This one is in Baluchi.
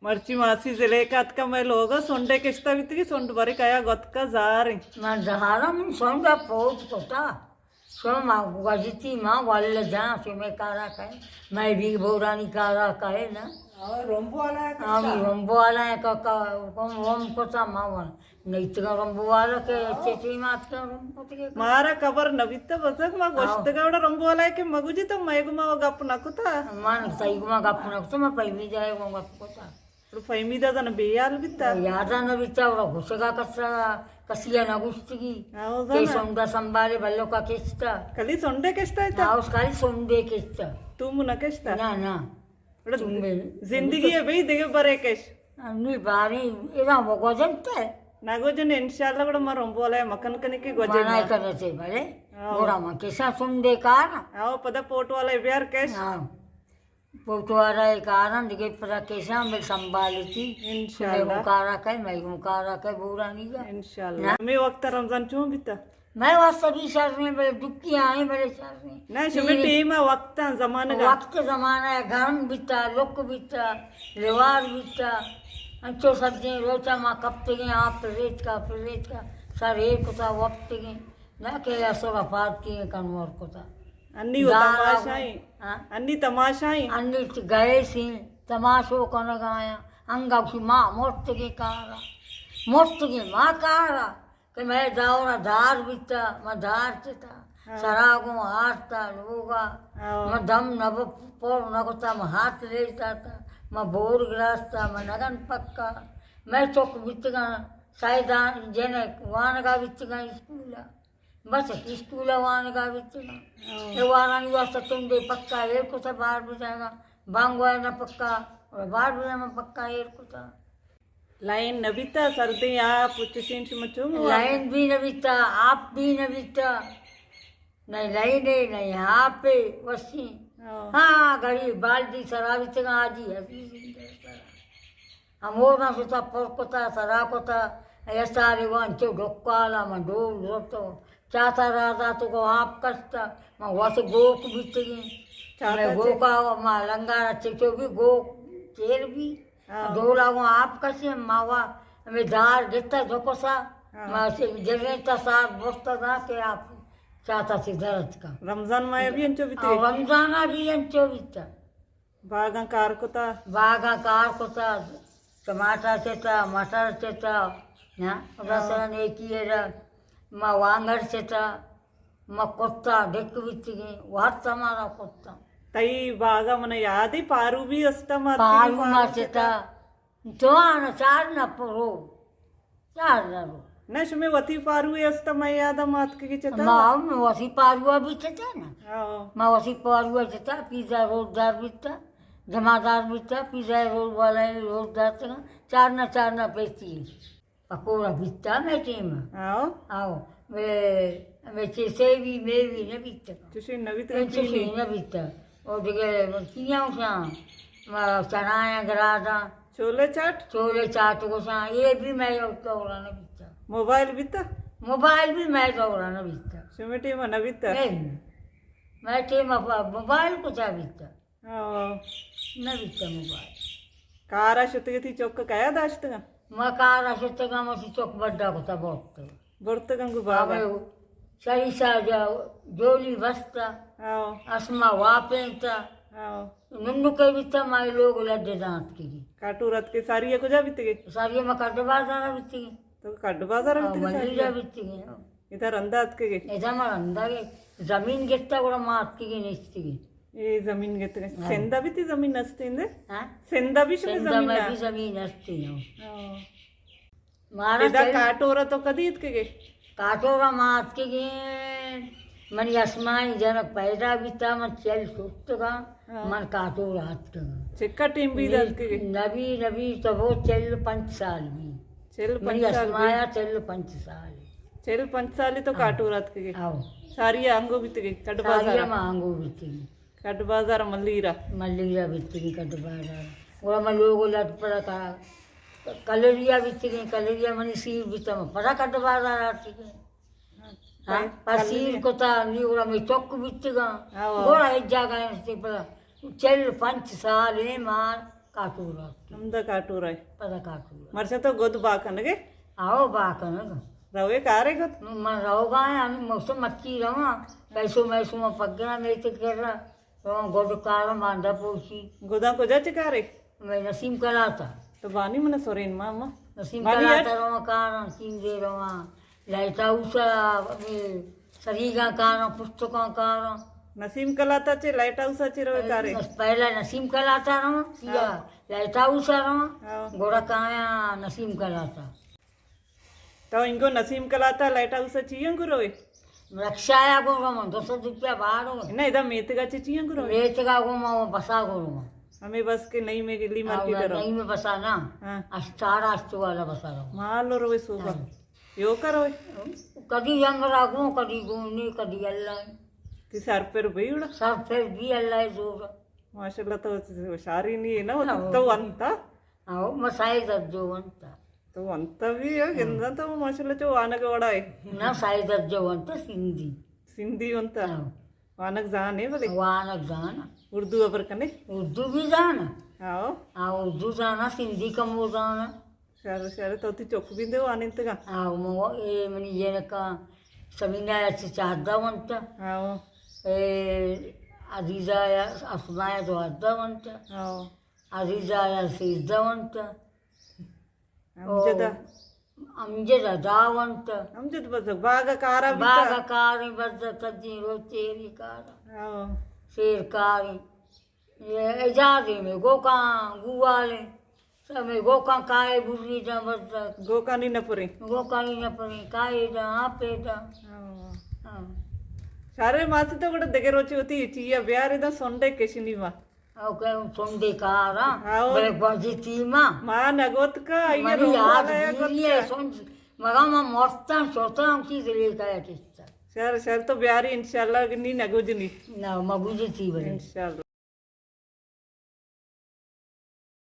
مرچی ماسی زلیخا اتکا مئے لوگا، سنڈے کشتا بیتگی، سنڈ برے کیا گوتکا زار انت۔ من زہارا من سنڈا پوت کتا۔ شما گوزیتی ما ول جان شمے کارا کئے، مئے بی بورانی کارا کئے نا۔ اور رمبو والا ہے کشتا؟ ہم رمبو والا ہے کا، کا، کم رم کتا ما ول۔ نیتگا رمبو والا کہ چیچی مات کا رمبو تگے کا۔ مارا خبر نہ بیتا بزگ ما گوشتگا وڑا رمبو والا ہے کہ مگوجی تو مئے گما گپ نہ کتا۔ من سہی گما گپ نہ کتا، ما پیمی جائے گما گپ کتا۔ تو فہمیدہ زن بے حال بیتا؟ یادا نہ بیتا، اور گوشگا کسا، کسیا نہ گوشتگی۔ ہاں، کہ زن۔ سنڈا سنبھالے بلوکا کشتا۔ کلی سنڈے کشتا ایتا؟ ہاں، اس کالی سنڈے کشتا۔ تو مو نہ کشتا؟ نہ، نہ۔ بڑا تم بے۔ زندگی ہے بھئی، دیگه برے کش۔ نی باری، ادا وہ گوجنتے۔ نہ گوجن، انشاءاللہ، بڑا ما رمبو والا مکن کنے کے گوجن۔ مانا کرتے بڑے۔ ہاں۔ گورا ما کشا سنڈے کار۔ ہاں، پدا پوٹ والا بیار کش۔ ہاں۔ پوٹوارا ءِ کاراں دگہ پدا کشاں بل سنبھالتی۔ انشاءاللہ۔ مئے گوں کارا کئے، مئے گوں کارا کئے بورانی گا۔ انشاءاللہ۔ نا؟ ہمے وقت رمضان چون بیتا؟ مئے واسطہ بھی شر نہیں، بلے دکی آئیں، بلے شر نہیں۔ نہ، شمے ٹیم ءَ وقت ءَ زمانگ ءَ۔ وقت زمانہ ءَ گرم بیتا، لک بیتا، لیوار بیتا۔ انچو سبزیں روچا ما کپتگیں، آپ پریت کا، پریت کا، سر ایر کتا وپتگیں۔ نہ کہ اسر ءَ پاد کیے کنور کتا۔ انی و دار تماشائیں۔ ہاں؟ انی تماشائیں۔ انی گئے سیں، تماشو کنگ آیاں۔ انگا گوشی ما مرتگیں کارا۔ مرتگیں ما کارا۔ کہ مئے دور ءَ دار بیتا، ما دار چتا۔ ہاں۔ سرا گوں آرتا لوگا۔ ہاں۔ ما دم نہ ب-، پر نہ کتا، ما ہاتھ لے داتا۔ ما بور گراستا، ما نگن پکا۔ مئے چک بیتگاں، سائیدان جنک وانگا بیتگاں اسکولا۔ بس اسکول ءَ وانگا بیتگاں۔ ہاں۔ اے وارانی واسطہ تنڈے پکا ایر کتا بار بجاگا۔ بانگوار نہ پکا، اور بار بجا من پکا ایر کتا۔ لائن نہ بیتا، سردیں آپ چشیں شما چون؟ لائن بھی نہ بیتا، آپ بھی نہ بیتا۔ نہ لائن ہے، نہ آپ ہے، وشیں۔ ہاں۔ ہاں، گھڑی بالدی سرا بیتگاں آجی عزیز سرا۔ ہمودا شتا پر کتا، سرا کتا، اے سارے وانچو ڈکالا، من ڈول زرتو، چاتا را داتو کو آپ کشتا، من وس گوک بیتگیں۔ چاتا مئے چے؟ گوکا، ما لنگارا چچو بھی گوک، چیر بھی، ہاں۔ ڈولا گوں آپ کشیں، ما وا ہمیں دار گتا جھکسا، ہاں۔ ما سے جریں تا سار بوستا دا کہ آپ چاتا سے درد کا۔ رمضان ماہ بھی انچو بیتے؟ ہاں، رمضان بھی انچو بیتا۔ باغاں کار کتا؟ باغاں کار کتا، ٹماٹر چتا، مٹر چتا، نا، خدا ہاں۔ سرا نیکی را، ما وانگر چتا، ما کتا، ڈک بیتگیں، وارتا مارا کتا۔ تئی باغا من یادی پارو بھی استا ما پارو ما چتا۔ چتا۔ تو آنا چار نہ پرو۔ چار نہ رو۔ نہ، شمے وتی پاروے است، مئے یاد ءَ ما اتکگی چتا؟ ما ہم وتی پاروا بھی چتا نا۔ ہاں۔ ما وتی پاروا چتا، پیزا روزدار بیتا، جمعدار بیتا، پیزا روز والا روز داتگا، چار نہ، چار نہ پیتی۔ پکوڑا بیتا مئے ٹیم۔ ہاں۔ آؤ، مئے، مئے چیسے بھی، مئے بھی نہ بیتا۔ چشیں نہ بیتا، انچشیں نہ بیتا۔ او دگہ کیاں شاں، ما چنایاں گراداں۔ چولے چاٹ؟ چولے چاٹ گوشاں، اے بھی مئے دورا نہ بیتا۔ موبائل بیتا؟ موبائل بھی مئے دورا نہ بیتا۔ شمے ٹیم نہ بیتا؟ نہیں۔ مئے ٹیم موبائل کجا بیتا؟ ہاں۔ نہ بیتا موبائل۔ کارا شتگے تئی چک کیا داشتگا؟ ما کارا شتگا، ما سی چک بڈا کتا بوتگا۔ برتگاں گوں بابا۔ ہمے شریشا جا جولی بستا۔ ہاں۔ اسما واپینتا۔ ہاں۔ ننکے بیتا، ما لوگ لڈے دانت کی۔ کاٹور اتکے ساری کجا بیتگے؟ ساری ما کڈ بازارا بیتگے۔ تو کڈ بازارا ہاں، بیتگے ساری؟ ملیرا بیتگے۔ ادا رندا اتکگے؟ ادا ما رندا گے۔ زمین گتا گڑا ما اتکگے نیستگے۔ اے زمین گتگے۔ ہاں۔ سندا بھی تئی زمین استیں دے؟ ہاں؟ سندا بھی شمے زمین؟ سندا میں بھی زمین استیں۔ ہاں۔ مارا ادا چل- کاٹورا تو کدی اتکگے؟ کاٹورا ما اتکگیں، منی اسمائی جنک پیدا بیتا، من چل شتگاں، ہاں۔ من کاٹورا اتکگاں۔ چکا ٹیم بھی اتکگے؟ نبی، نبی تو وہ چل پنچ سال بھی۔ چل پنچ سال بھی؟ منی اسمایا چل پنچ سال۔ چل پنچ سال تو ہاں۔ کاٹورا اتکگے؟ آؤ۔ ساری آنگو بیتگے، کڈ ساری بازارا؟ ما آنگو بیتگیں۔ کڈ بازار ملیرا؟ ملیرا بیتگیں کڈ بازار۔ گڑا من لوگ لڈ پدا کا-، کلریا بیتگیں، کلریا منی سیر بیتا، من پدا کڈ بازار آتکگیں۔ ہاں، پہ سیر کتا، نی گڑا مئے چک بیتگاں۔ ہاں۔ گڑا ہچ جاگہ نیستی پدا۔ چل پنچ سال ایں ما کاٹورا۔ ہمدا کاٹورا ہے۔ پدا کاٹورا۔ مرچا تو گد با کنگے؟ آؤ، با کنگ۔ روے کارے گد؟ من روگا آں، ہمیں موسم مچی رواں، پیسو میسو ما پگنا میتے کر رہا، رواں گد کارا مانڈا پوشی۔ گداں کجا چکارے؟ میں نسیم کلاتا۔ تو بانی من سورین ماما۔ نسیم بانی کلاتا یار۔ رواں کاراں، چین دے رواں۔ لائٹ ہاؤس ءَ، ہمے سریگاں کاراں، پستکاں کاراں۔ نسیم کلات ءَ چہ لائٹ ہاؤس ءَ چہ روئے کارے؟ پہلا نسیم کلات ءَ رواں، سیا ہاں۔ لائٹ ہاؤس ءَ رواں، ہاں۔ گڑا کایاں نسیم کلات ءَ۔ تو انگو نسیم کلات ءَ لائٹ ہاؤس ءَ چی انگو روئے؟ رکشہ ءَ گوں رواں، دو سد روپیہ بھاڑو۔ نہ، ادا میتگ ءَ چہ چی انگو روئے؟ میتگ ءَ گوں ما بس ءَ گوں رواں۔ ہمے بس کہ نئی میں گلی مارکیٹ ءَ رو؟ نئی میں بس ءَ نا، ہاں۔ اشتارا اشتو والا بس ءَ رو۔ مال روئے صوبہ۔ ہاں۔ یوکا روئے؟ کدی ہمرا گوں، کدی گوں نی، کدی اللہ۔ تی سر پر بی اڑا؟ سر پر بی اللہ زور۔ ماشاءاللہ تو ہوشاری نی ہے نا، ہاں۔ تو انتا؟ ہاں، ما سائے درجو انتا۔ تو انتا بھی ہے، ہاں۔ گندا تو ماشاءاللہ چو وانگ وڑا ہے۔ نا، سائے درجو انتا سندھی۔ سندھی انتا؟ ہاں۔ وانگ زان ہے بلے؟ وانگ زان۔ اردو ابر کنے؟ اردو بھی زان۔ ہاں۔ ہاں، اردو زانا، سندھی کمو زانا۔ شر، شر، تو تی چک بیندے وانینتگا؟ آو، مو، اے منی جنکا سمینا یا چہ چاردہ ونتا۔ آو۔ اے عزیزہ یا اسماء دوازدہ ونتا۔ آو۔ عزیزہ یا سیزدہ ونتا۔ امجدہ؟ او، امجدہ دا ونتا۔ امجد بزگ، باغ کارا بیتا؟ باغ کاریں بزگ، سجیں روچے ہری کارا۔ آو۔ شیر کاریں۔ اے اعجازیں میں گوکاں گوالیں، سمے گوکاں کائے بری جاں بزگ۔ گوکانی نپریں۔ گوکانی نپریں، کائے جاں، آپے جاں۔ ہاں۔ ہاں۔ شارے ماسی تو گڑا دگہ روچے ہوتی چیا بیارے دا سنڈے کشنی ما۔ او کہ سنڈے کاراں، ہاں۔ بلے گوجی تیما۔ ما نگوت کا، آئی منی یاد رومال آیا گوت بیری ہے کا۔ سنڈ، مگا ما مستاں شوتاں کی ذلیل کا کشتا۔ شر، شر تو بیاری انشاءاللہ نی نگوجنی۔ نہ، مگوجی تی بلے۔ انشاءاللہ۔